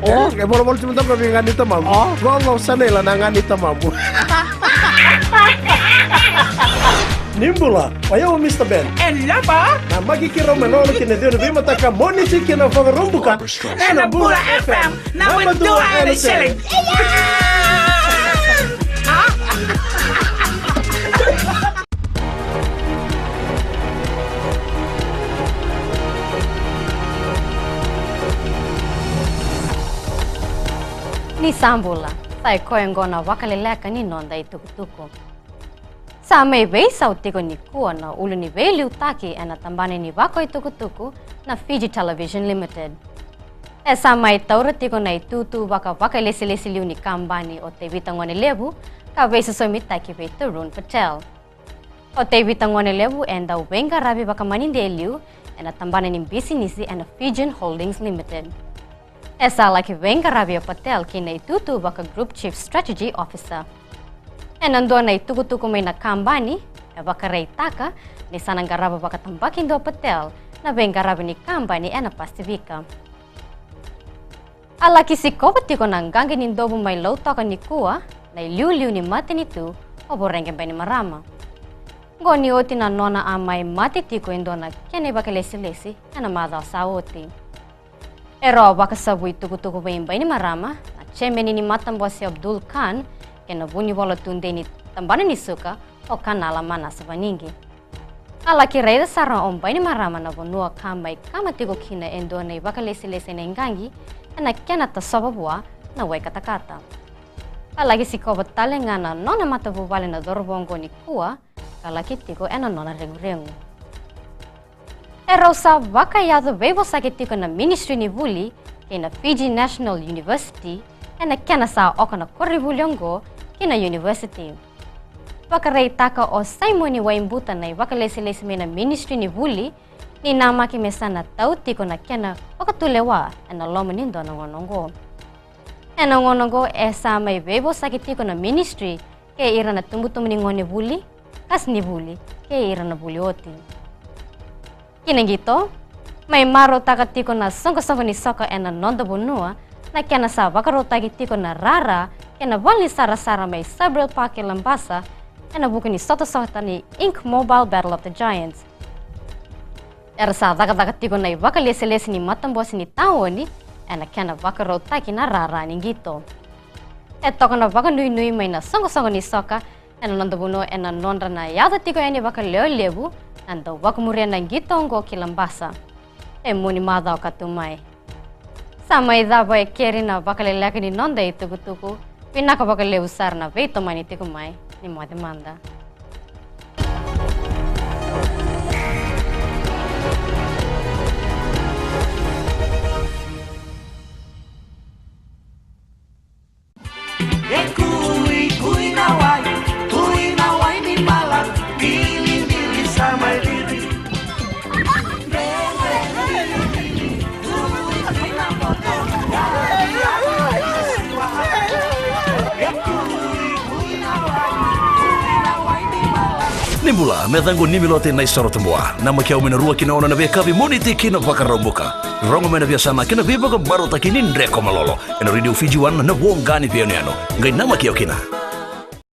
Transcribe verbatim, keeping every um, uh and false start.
O, e volavola tu mada ga vei ga ni tamamu. O. Gogosana ila na ga ni tamamu. Ni bula, o yau o Mister Ben. E laba. Na maki kirau mai lolo ki na ciwa ni veimataka Moniti ki na Vakaraubuka. E na Bula F M, naba dua ena sele. Ni sa bula, sa i koya oqo na vakaleleka ni noda itukutuku. Sa mai veisau tiko nikua na ulu ni veiliutaki ena tabana ni vakaitukutuku na Fiji Television Limited. E sa mai taura tiko na itutu vakavakalesilesi liu ni kabani o Tevita Gonelevu ka veisosomitaki vei Tarun Patel. O Tevita Gonelevu e dau veiqaravi vakamanide liu ena tabana ni bisinisi ena Fijian Holdings Limited. E sa laki veiqaravi o Patel ki na itutu vaka Group Chief Strategy Officer. Ena dua na itukutuku mai na kabani, e vakaraitaka ni sa na qarava vakatabakidua o Patel na veiqaravi ni kabani ena Pasifika. A laki sikova tiko na qaqi ni dovu mai Lautoka nikua na iliuliu ni matanitu o Voreqe Bainimarama. Qo ni oti na nona a mai mate tiko e dua na kena ivakalesilesi ena macawa sa oti. E rau a vakasavui tukutuku vei Bainimarama na jemeni ni matabose Abdul Khan kei na vunivola tudei ni tabana ni suka o Kanala Manasa Vanigi. A laki raica sara o Bainimarama na vanua ka mai kama tiko kina e dua na ivakalesilesi ena iqaqi ena kena tasova vua na wai katakata. A laki sikova tale ga na nona matavuvale na cauravou oqo nikua ka laki tiko ena nona reguregu. E rau sa vakayaco veivosaki tiko na Ministry ni Vuli kei na Fiji National University ena kena sa oka na koronivuli oqo ki na university. Vakaraitaka o Saimoni Waibuta na ivakalesilesi mai na Ministry ni Vuli ni namaki me sa na tau tiko na kena vakatulewa ena loma ni dua na gauna oqo. Ena gauna oqo e sa mai veivosaki tiko na ministry kei ira na tubutubu ni gonevuli, qasenivuli kei ira na vuli oti. Ki na qito, mai marautaka tiko na soqosoqo ni soka ena noda vanua na kena sa vakarautaki tiko na rara kei na vale ni sarasara mai Sabriel Park e Labasa ena vuku ni sotasota ni Ink Mobile Battle of the Giants. Era sa cakacaka tiko na ivakalesilesi ni matabose ni taoni ena kena vakarautaki na rara ni qito. E toka na vakanuinui mai na soqosoqo ni soka ena noda vanua ena nodra na yaco tiko yani vakalewe levu na dau vakamuria na qito oqo ki Labasa e mua ni macawa ka tu mai. Sa mai cava e keri na vakaleleka ni noda itukutuku. Vinaka vakalevu sara na veitomani tiko mai. Ni moce mada. E kui, kui na wai, kui na wai ni mala, bili, bili sa mai riri. Ni bula, me caqu ni milote na isoro tabua. Namaki au mai na rua ki na ono na veiyakavi Moniti ki na Vakaraubuka. Rogo mai na veiyasana kei na veivakamarautaki ni Dreko Malolo ena Radio Fiji One, na voqa ni veiyanuyanu. Qai namaki au kina.